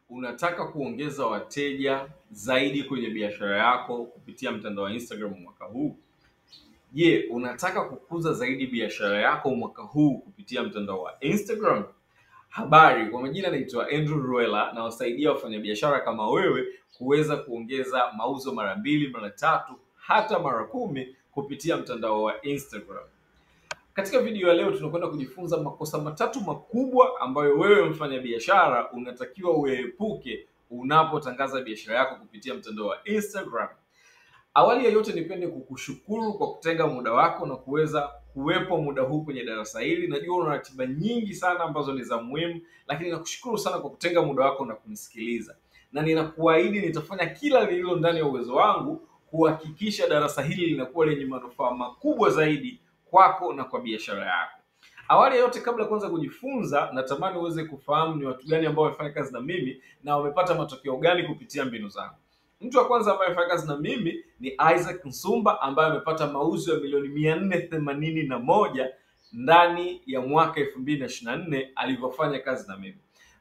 Unataka kuongeza wateja zaidi kwenye biashara yako kupitia mtandao wa Instagram mwaka huu? Je, unataka kukuza zaidi biashara yako mwaka huu kupitia mtandao wa Instagram? Habari, kwa majina naitwa Andrew Ruela na wasaidia wafanyabiashara kama wewe kuweza kuongeza mauzo mara 2, mara 3, hata mara 10 kupitia mtandao wa Instagram. Katika video ya leo tunakwenda kujifunza makosa matatu makubwa ambayo wewe mfanyabiashara unatakiwa uepuke unapotangaza biashara yako kupitia mtandao wa Instagram. Awali ya yote nipende kukushukuru kwa kutenga muda wako na kuweza kuwepo muda huu kwenye darasa hili. Najua una ratiba nyingi sana ambazo ni za muhimu, lakini nakushukuru sana kwa kutenga muda wako na kunisikiliza. Na ninakuahidi nitafanya kila lililo ndani ya uwezo wangu kuhakikisha darasa hili linakuwa lenye manufaa makubwa zaidi kwako na kwa biashara yako. Awali ya yote, kabla kuanza kujifunza, natamani uweze kufahamu ni watu gani ambao wamefanya kazi na mimi na wamepata matokeo gani kupitia mbinu zangu. Mtu wa kwanza ambaye amefanya kazi na mimi ni Isaac Nsumba ambaye amepata mauzo ya milioni 481 ndani ya mwaka 2024 alivyofanya kazi na mimi.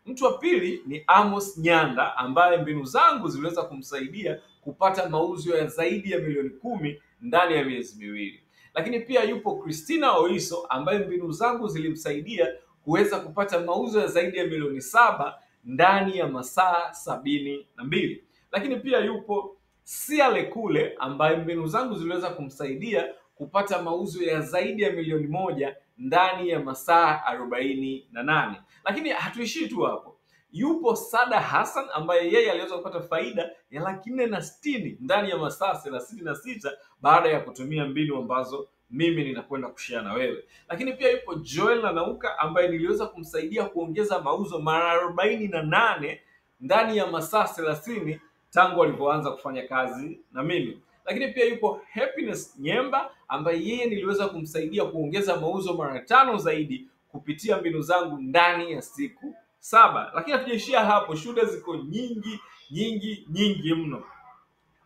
Mtu wa pili ni Amos Nyanda ambaye mbinu zangu ziliweza kumsaidia kupata mauzo ya zaidi ya milioni 10 ndani ya miezi miwili. Lakini pia yupo Christina Oiso ambaye mbinu zangu zilimsaidia kuweza kupata mauzo ya zaidi ya milioni 7 ndani ya masaa 72. Lakini pia yupo Sia Lekule ambaye mbinu zangu ziliweza kumsaidia kupata mauzo ya zaidi ya milioni 1 ndani ya masaa 48. Lakini hatuishii tu hapo. Yupo Sada Hassan ambaye yeye aliweza kupata faida ya 460,000 ndani ya masaa 36 baada ya kutumia mbinu ambazo mimi ninakwenda kushare na wewe. Lakini pia yupo Joel Nanauka ambaye niliweza kumsaidia kuongeza mauzo mara 48 ndani ya masaa 30 tangu alipoanza kufanya kazi na mimi. Lakini pia yupo Happiness Nyemba ambaye yeye niliweza kumsaidia kuongeza mauzo mara 5 zaidi kupitia mbinu zangu ndani ya siku 7. Lakini hatujaishia hapo, shuhuda ziko nyingi nyingi nyingi mno.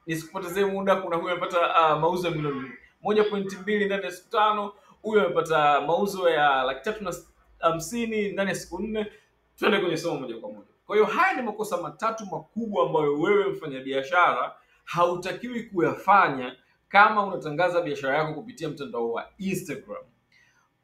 Nisikupotezee muda, kuna huyu amepata mauzo ya milioni 1.2 ndani ya siku 5, huyu amepata mauzo ya 350,000 ndani ya siku 4. Twende kwenye somo moja kwa moja. Kwa hiyo haya ni makosa matatu makubwa ambayo wewe mfanyabiashara hautakiwi kuyafanya kama unatangaza biashara yako kupitia mtandao wa Instagram.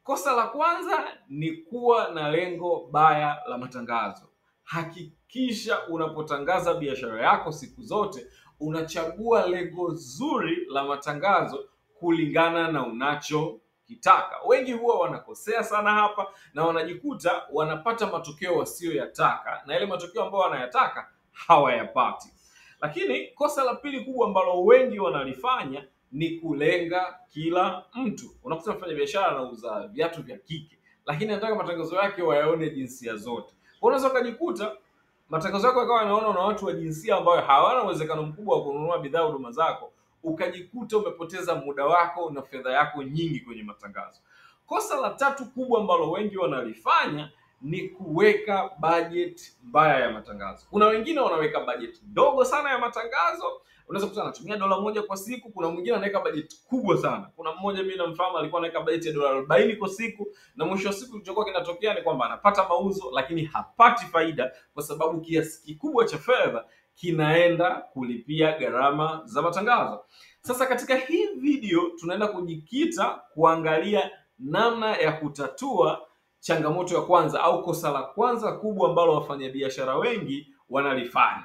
Kosa la kwanza ni kuwa na lengo baya la matangazo. Hakikisha unapotangaza biashara yako siku zote unachagua lengo zuri la matangazo kulingana na unachokitaka. Wengi huwa wanakosea sana hapa na wanajikuta wanapata matokeo wasiyoyataka, na yale matokeo ambayo wanayataka hawayapati. Lakini kosa la pili kubwa ambalo wengi wanalifanya ni kulenga kila mtu. Unakuta mfanyabiashara anauza viatu vya kike, lakini anataka matangazo yake wayaone jinsia zote. Kwa unaweza ukajikuta matangazo yako yakawa yanaona na watu wa jinsia ambayo hawana uwezekano mkubwa wa kununua bidhaa huduma zako, ukajikuta umepoteza muda wako na fedha yako nyingi kwenye matangazo. Kosa la tatu kubwa ambalo wengi wanalifanya ni kuweka budget mbaya ya matangazo. Kuna wengine wanaweka budget ndogo sana ya matangazo, unaweza kukuta anatumia $1 kwa siku. Kuna mwingine anaweka budget kubwa sana. Kuna mmoja mimi namfahamu alikuwa anaweka budget ya $40 kwa siku, na mwisho wa siku kilichokuwa kinatokea ni kwamba anapata mauzo lakini hapati faida, kwa sababu kiasi kikubwa cha fedha kinaenda kulipia gharama za matangazo. Sasa katika hii video tunaenda kujikita kuangalia namna ya kutatua changamoto ya kwanza au kosa la kwanza kubwa ambalo wafanyabiashara wengi wanalifanya.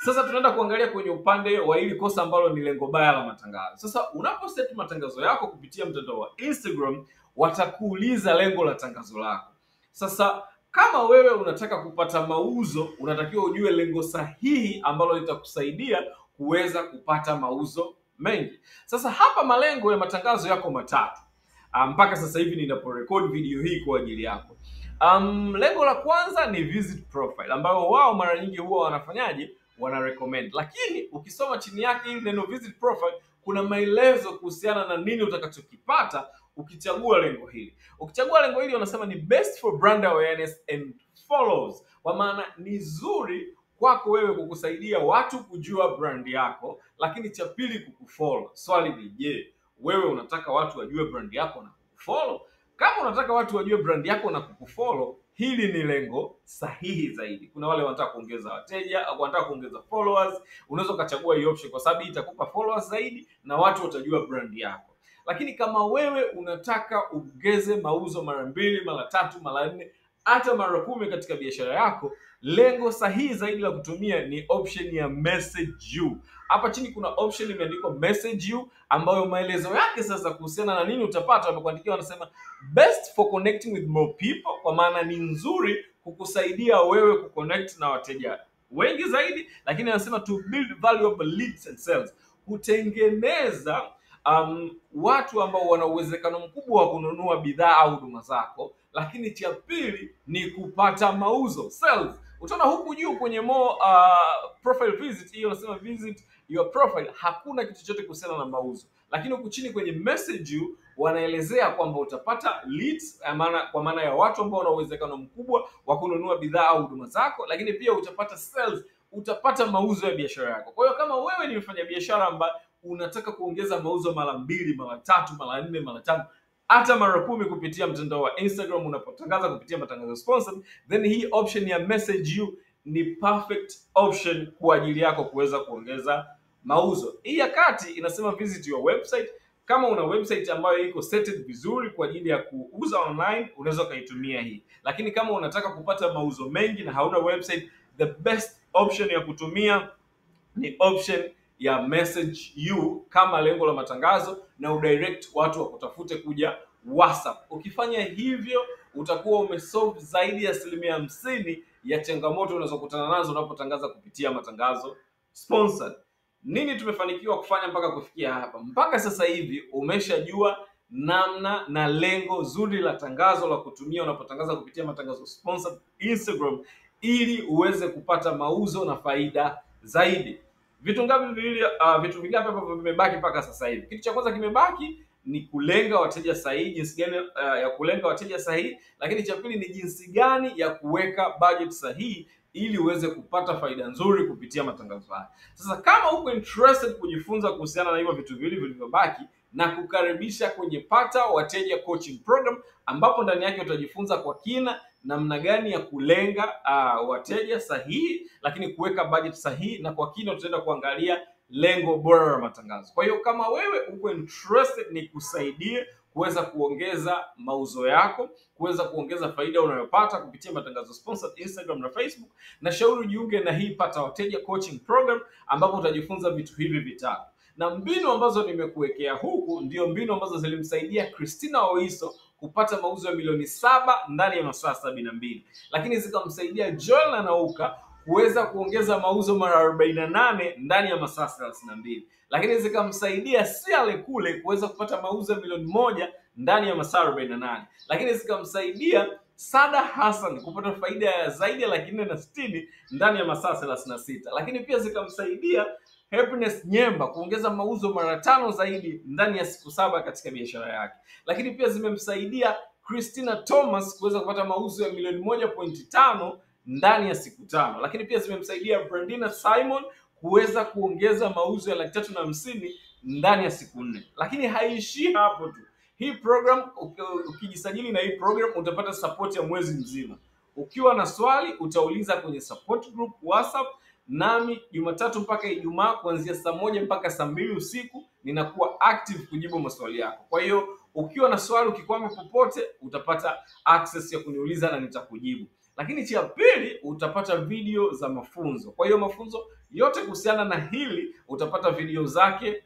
Sasa tunaenda kuangalia kwenye upande wa hili kosa ambalo ni lengo baya la matangazo. Sasa unaposet matangazo yako kupitia mtandao wa Instagram, watakuuliza lengo la tangazo lako. Sasa kama wewe unataka kupata mauzo, unatakiwa ujue lengo sahihi ambalo litakusaidia kuweza kupata mauzo mengi. Sasa hapa malengo ya matangazo yako matatu mpaka sasa hivi ninaporekodi video hii kwa ajili yako. Lengo la kwanza ni visit profile, ambayo wao mara nyingi huwa wanafanyaje? Wana recommend. Lakini ukisoma chini yake hili neno visit profile, kuna maelezo kuhusiana na nini utakachokipata ukichagua lengo hili. Ukichagua lengo hili wanasema ni best for brand awareness and follows, kwa maana ni zuri kwako wewe kukusaidia watu kujua brand yako, lakini cha pili kukufollow. Swali ni je, wewe unataka watu wajue brand yako na kukufollow? Kama unataka watu wajue brand yako na kukufollow, hili ni lengo sahihi zaidi. Kuna wale wanataka kuongeza wateja, wanataka kuongeza followers, unaweza ukachagua hii option kwa sababu itakupa followers zaidi na watu watajua brand yako. Lakini kama wewe unataka uongeze mauzo mara 2, mara 3, mara 4, hata mara 10 katika biashara yako, lengo sahihi zaidi la kutumia ni option ya message you. Hapa chini kuna option imeandikwa message you, ambayo maelezo yake sasa kuhusiana na nini utapata, wamekuandikia, wanasema best for connecting with more people, kwa maana ni nzuri kukusaidia wewe kuconnect na wateja wengi zaidi. Lakini anasema to build valuable leads and sales, kutengeneza watu ambao wana uwezekano mkubwa wa kununua bidhaa au huduma zako. Lakini cha pili ni kupata mauzo, sales. Utaona huku juu kwenye more profile visit, hiyo nasema visit your profile, hakuna kitu chochote kuhusiana na mauzo. Lakini huku chini kwenye message you wanaelezea kwamba utapata leads, kwa maana ya watu ambao wana uwezekano mkubwa wa kununua bidhaa au huduma zako, lakini pia utapata sales, utapata mauzo ya biashara yako. Kwa hiyo kama wewe ni mfanyabiashara ambaye unataka kuongeza mauzo mara 2, mara 3, mara 4, mara 5, hata mara 10 kupitia mtandao wa Instagram unapotangaza kupitia matangazo sponsored, then hii option ya message you ni perfect option kwa ajili yako kuweza kuongeza mauzo. Hii ya kati inasema visit your website. Kama una website ambayo iko setted vizuri kwa ajili ya kuuza online, unaweza ukaitumia hii. Lakini kama unataka kupata mauzo mengi na hauna website, the best option ya kutumia ni option ya message you kama lengo la matangazo, na udirect watu wakutafute kuja WhatsApp. Ukifanya hivyo utakuwa umesolve zaidi ya 50% ya changamoto unazokutana nazo unapotangaza kupitia matangazo sponsored. Nini tumefanikiwa kufanya mpaka kufikia hapa? Mpaka sasa hivi umeshajua namna na lengo zuri la tangazo la kutumia unapotangaza kupitia matangazo sponsored Instagram ili uweze kupata mauzo na faida zaidi. Vitu ngapi viwili, vitu vingapi ambavyo vimebaki mpaka sasa hivi? Kitu cha kwanza kimebaki ni kulenga wateja sahihi, jinsi gani ya kulenga wateja sahihi, lakini cha pili ni jinsi gani ya kuweka budget sahihi ili uweze kupata faida nzuri kupitia matangazo haya. Sasa kama uko interested kujifunza kuhusiana na hivyo vitu viwili vilivyobaki, na kukaribisha kwenye Pata Wateja Coaching Program, ambapo ndani yake utajifunza kwa kina namna gani ya kulenga wateja sahihi, lakini kuweka budget sahihi, na kwa kina tutaenda kuangalia lengo bora la matangazo. Kwa hiyo kama wewe uko interested ni kusaidie kuweza kuongeza mauzo yako, kuweza kuongeza faida unayopata kupitia matangazo sponsored Instagram na Facebook, na shauri ujiunge na hii Pata Wateja Coaching Program, ambapo utajifunza vitu hivi vitatu. Na mbinu ambazo nimekuwekea huku ndio mbinu ambazo zilimsaidia Christina Oiso kupata mauzo ya milioni 7 ndani ya masaa 72. Lakini zikamsaidia Joel Nanauka kuweza kuongeza mauzo mara 48 ndani ya masaa 32. Lakini zikamsaidia Siale Kule kuweza kupata mauzo ya milioni 1 ndani ya masaa 48. Lakini zikamsaidia Sada Hassan kupata faida ya zaidi ya 460,000 ndani ya masaa 36. Lakini pia zikamsaidia Happiness Nyemba kuongeza mauzo mara 5 zaidi ndani ya siku 7 katika biashara yake. Lakini pia zimemsaidia Christina Thomas kuweza kupata mauzo ya milioni 1.5 ndani ya siku 5. Lakini pia zimemsaidia Brandina Simon kuweza kuongeza mauzo ya 350,000 ndani ya siku 4. Lakini haiishii hapo tu. Hii program, ukijisajili na hii program utapata support ya mwezi mzima. Ukiwa na swali utauliza kwenye support group WhatsApp, nami Jumatatu mpaka Ijumaa kuanzia saa 1 mpaka saa 2 usiku ninakuwa active kujibu maswali yako. Kwa hiyo ukiwa na swali, ukikwama popote, utapata access ya kuniuliza na nitakujibu. Lakini cha pili utapata video za mafunzo. Kwa hiyo mafunzo yote kuhusiana na hili utapata video zake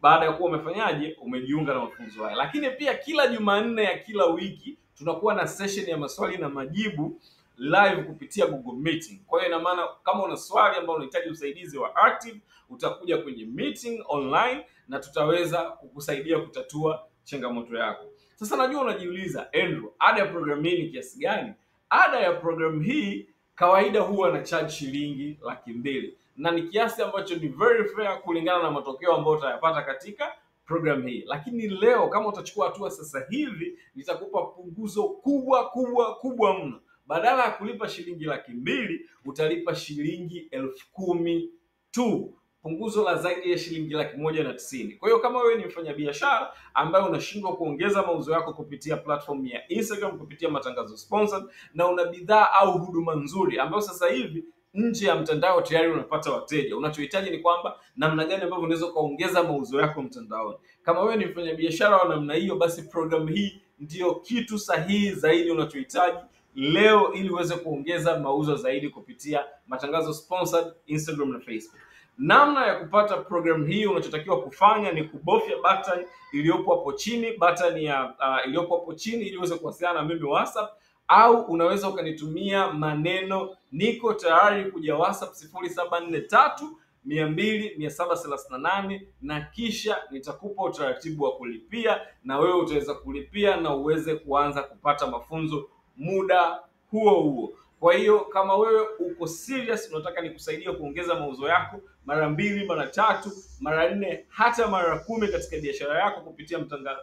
baada ya kuwa umefanyaje, umejiunga na mafunzo haya. Lakini pia kila Jumanne ya kila wiki tunakuwa na session ya maswali na majibu live kupitia Google Meeting. Kwa hiyo ina maana kama una swali ambalo unahitaji usaidizi wa active, utakuja kwenye meeting online na tutaweza kukusaidia kutatua changamoto yako. Sasa najua unajiuliza, Andrew, ada ya program hii ni kiasi gani? Ada ya program hii kawaida huwa na charge shilingi 200,000, na ni kiasi ambacho ni very fair kulingana na matokeo ambayo utayapata katika program hii. Lakini leo kama utachukua hatua sasa hivi, nitakupa punguzo kubwa kubwa kubwa mno. Badala ya kulipa shilingi 200,000 utalipa shilingi 10,000 tu. Punguzo la zaidi ya shilingi 190,000. Kwa hiyo kama wewe ni mfanyabiashara ambaye unashindwa kuongeza mauzo yako kupitia platform ya Instagram, kupitia matangazo sponsored, na una bidhaa au huduma nzuri ambayo sasa hivi nje ya mtandao tayari unapata wateja, unachohitaji ni kwamba namna gani ambavyo unaweza kuongeza mauzo yako mtandaoni. Kama wewe ni mfanyabiashara wa namna hiyo, basi programu hii ndiyo kitu sahihi zaidi unachohitaji leo ili uweze kuongeza mauzo zaidi kupitia matangazo sponsored Instagram na Facebook. Namna ya kupata programu hii, unachotakiwa kufanya ni kubofya button iliyopo hapo chini, button ya iliyopo hapo chini ili uweze kuwasiliana na mimi WhatsApp, au unaweza ukanitumia maneno niko tayari kuja WhatsApp 0743 200 738, na kisha nitakupa utaratibu wa kulipia na wewe utaweza kulipia na uweze kuanza kupata mafunzo muda huo huo. Kwa hiyo kama wewe uko serious, unataka nikusaidie kuongeza mauzo yako mara 2, mara 3, mara 4, hata mara 10 katika biashara yako kupitia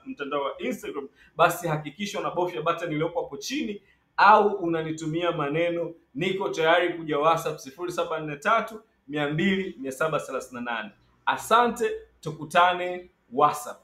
mtandao wa Instagram, basi hakikisha unabofya button iliyopo hapo chini au unanitumia maneno niko tayari kuja WhatsApp 0743 200 738. Asante, tukutane WhatsApp.